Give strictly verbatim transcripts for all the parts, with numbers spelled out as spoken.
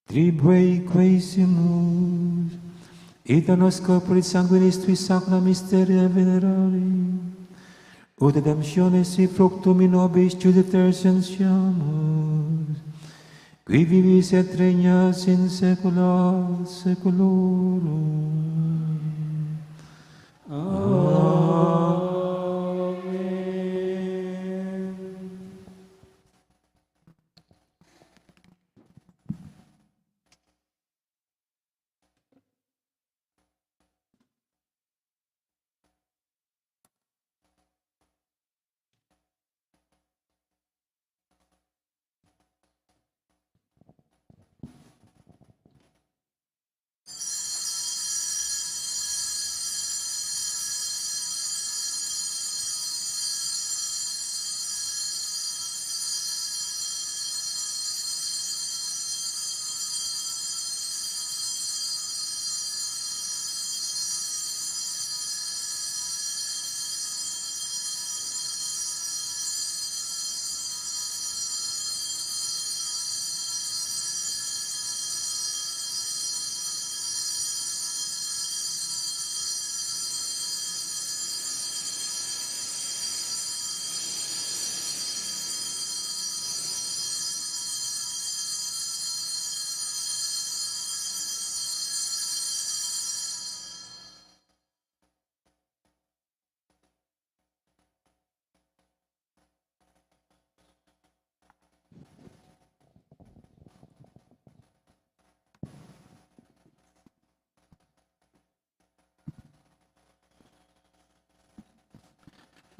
Tribueque quesimus, ita nos corporis sanguinis tui sacra mysteria venerari, ut redemptionis sui fructum nobis Iudei transcendere, qui vivis et regnas in saecula saeculorum. Amen.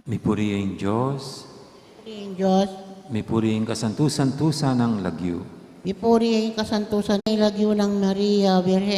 Mipuri ing Dios. Mipuri ing Dios. Mipuri ing kasantu-santusan nang lagyu. Mipuri ing kasantusan nang lagyu nang Maria, Birhen.